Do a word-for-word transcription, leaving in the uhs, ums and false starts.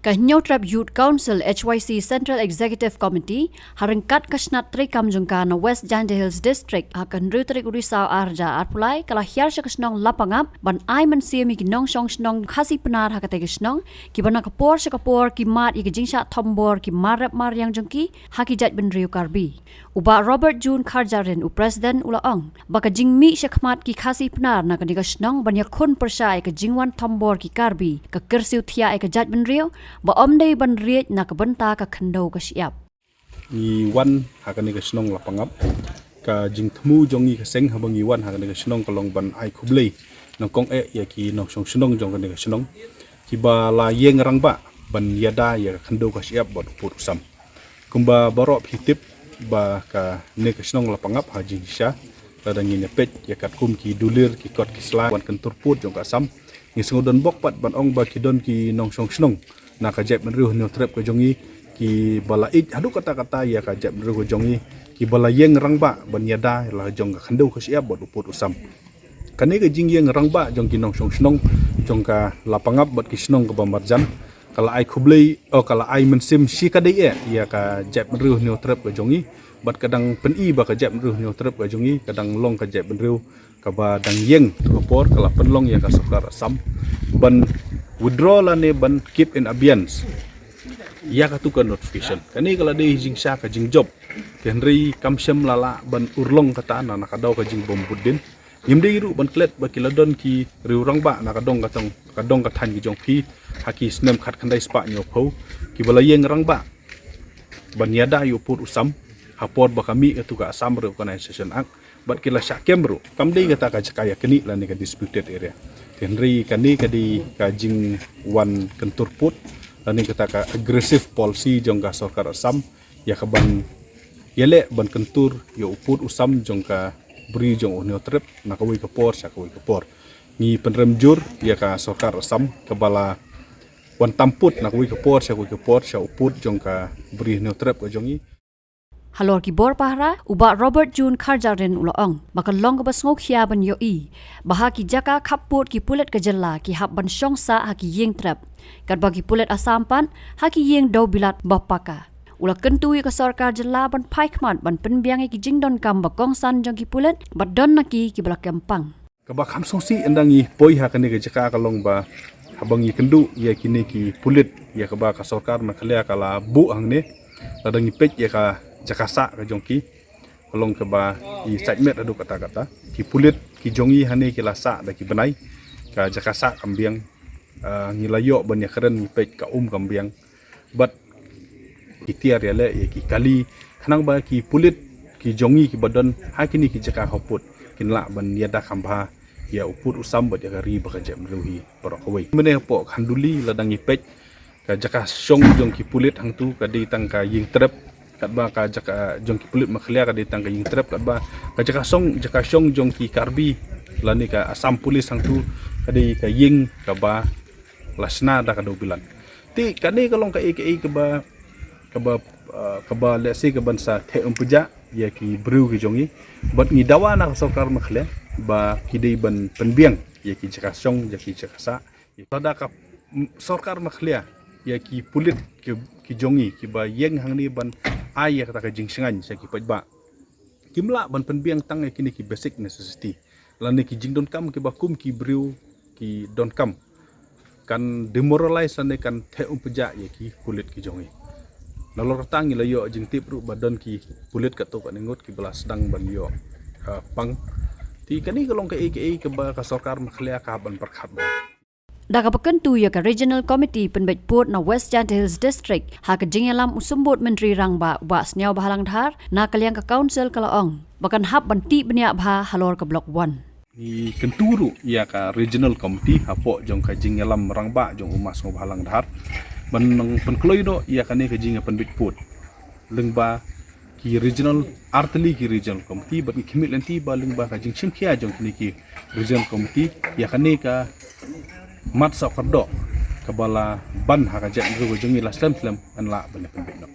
Ka Hynñiewtrep Youth Council H Y C Central Executive Committee, ha ryngkat ka shnat treikam jong ka na West Jaintia Hills District, ha ka hynriew tarik u Risaw arhajar arphew lai, ka la hiar sha ka shnong Lapangap ban ai mynsiem ïa ki nongshong shnong Khasi Pnar ha katei ka shnong, kiba na ka por sha ka por ki mad ïa ka jingshah thombor ki mar rep mar riang jong ki ha ki jaitbynriew Karbi. U Bah Robert June Kharjahrin, u President, u la ong ba ka jingmih shakhmat ki Khasi Pnar na kane ka shnong ban ïakhun pyrshah ïa ka jingwan thombor ki Karbi ka kyrsiew thiah ïa ka jaitbynriew, ba ym dei ban riej na ka bynta ka khyndew ka shyiap. Ngi wan ha kane ka shnong Lapangap, ka jingthmu jong ngi ka seng haba ngi wan ha kane ka shnong ka long ban ai khublei nyngkong eh ïa ki nongshong shnong jong kane ka shnong, kiba la ïeng rangbah ban ïada ïa ka khyndew ka shyiap bad u pud u sam. Kumba baroh phi tip ba kane ka shnong Lapangap ha jingshisha, lada ngin ïa peit ïa katkum ki dulir, ki kot ki sla, wan kyntur pud jong ka Assam, ngi sngew don bok pat ban ong ba ki don ki nongshong shnong na ka jaitbynriew Hynñiewtrep ka jong ngi, kiba la ïeit haduh katta katta ïa ka jaitbynriew ka jong ngi, kiba la ïeng rangbah ban ïada la jong ka khyndew ka shyiap bad u pud u sam. Kane ka jingïeng rangbah jong ki nongshong shnong jong ka Lapangap bad ki shnong kaba marjan, ka la ai khublei, oh, ka la ai mynsiem shikatdei eh ïa ka jaitbynriew Hynñiewtrep ka jong ngi, bad ka dang pyni ba ka jaitbynriew Hynñiewtrep ka jong ngi ka dang long ka jaitbynriew kaba dang ïeng. Katu ka por ka la pynlong ïa ka sorkar Assam ban withdraw lane ban keep in abeyance ïa katu ka notification. Kane ka la dei jingshisha ka jingjop, hynrei kam shym la lah ban urlong kata na, na ka daw ka jingbym bud dien. Ngim dei ruh ban klet ba ki la don ki riew rangbah na ka dong ka thaiñ, ka dong ka thaiñ ka jong phi ha ki snem khatkhyndai spah hynñiewphew, kiba la ïeng rangbah ban ïada ïa u pud u sam ha por ba ka mih katu ka Assam Reorganisation Act, bad ki la shah kem ruh. Kam dei kata ka jaka ïa kane lane ka disputed area. Hynrei kane ka dei ka jingwan kyntur pud lane kata ka aggressive policy jong ka sorkar Assam ïa kaban ïaleh ban kyntur ïa u pud u sam jong ka bri jong u Hynñiewtrep na kawei ka por sha kawei ka por. Ngi pynrem jur ïa ka sorkar Assam kaba la wan tam pud na kawei ka por sha kawei ka por sha u pud jong ka bri Hynñiewtrep ka jong ngi. Halor ki bor pahara, u Bah Robert June Kharjahrin u la ong ba ka long kaba sngewkhia ban ïohi ba ha ki jaka khappud ki pulit ka jylla ki hap ban shong sah ha ki ïing trep, katba ki pulit Assam pat ha ki ïing dewbilat ba paka. U la kyntu ïa ka sorkar jylla ban phai khmat ban pynbiang ïa ki jingdonkam ba kongsan jong ki pulit bad don na ki kiba la kem pang. Kaba kham sngewsih ynda ngi poi ha kane ka jaka ka long ba haba ngi kynduh ïa kine ki pulit ïa kaba ka sorkar Meghalaya ka la buh hangne, lada ngi peit ïa ka jaka sah ka jong ki, ka long kaba i sait met haduh katta katta. Ki pulit ki jong ngi hangne ki la sah da ki bnai, ka jaka sah kam biang. Ah, ngi la ïoh ban ïakren ngi peit ka um kam biang. Bad ki tiar ïaleh ïa ki kali khnang ba ki pulit ki jong ngi kiba don ha kine ki jaka khappud kin lah ban ïada kham bha ïa u pud u sam bad ïa ka ri bad ka jaitbynriew hi baroh kawei. Mynne hapoh Khanduli lada ngi peit ka jaka shong jong ki pulit hangtu ka dei tang ka ïing trep, katba ka jaka jong ki pulit Meghalaya ka dei tang ka ïing trep, katba ka jaka shong, jaka shong jong ki Karbi lane ka Assam Police hangtu ka dei ka ïing kaba la shna da ka dewbilat. Te kane ka long kaei kaei kaba, kaba, ah, kaba lehse kaban sa theh umpjah ïa ki briew ki jong ngi. Bad ngi dawa na ka sorkar Meghalaya ba ki dei ban pynbiang ïa ki jaka shong, ïa ki jaka sah. Lada ka, mm, sorkar Meghalaya ïa ki pulit ki, ki jong ngi kiba ïeng hangne ban ai ïa kata ka jingshngaiñ sha ki paidbah, kim lah ban pynbiang tang ïa kine ki basic necessity lane ki jingdonkam kiba kum ki briew ki donkam, kan demoralize lane kan theh umpjah ïa ki pulit ki jong ngi. Nalor kata ngi la ïoh jingtip ruh ba don ki pulit katto katne ngut kiba la sdang ban ïoh, ah, pang. Te kane ka long kaei kaei kaba ka sorkar Meghalaya ka hap ban pyrkhat bha. Da kaba kyntu ïa ka Regional Committee pynbeit pud na West Jaintia Hills District ha ka jingïalam u Symbud Myntri Rangbah Bah Sniawbhalang Dhar na ka liang ka Council ka la ong ba kan hap ban tih bniah bha halor ka Block One. Ngi kyntu ruh ïa ka Regional Committee hapoh jong ka jingïalam rangbah jong u Bah Sniawbhalang Dhar ban nang pynkloi noh ïa kane ka jingïapynbeit pud lyngba ki regional, artylli ki Regional Committee, bad ngi khmih lynti ba lyngba ka jingshim khia jong kine ki Regional Committee ïa kane ka mat sawkyrdoh kaba la ban ha ka jaitbynriew ka jong ngi la slem slem yn lah ban ïapynbeit noh.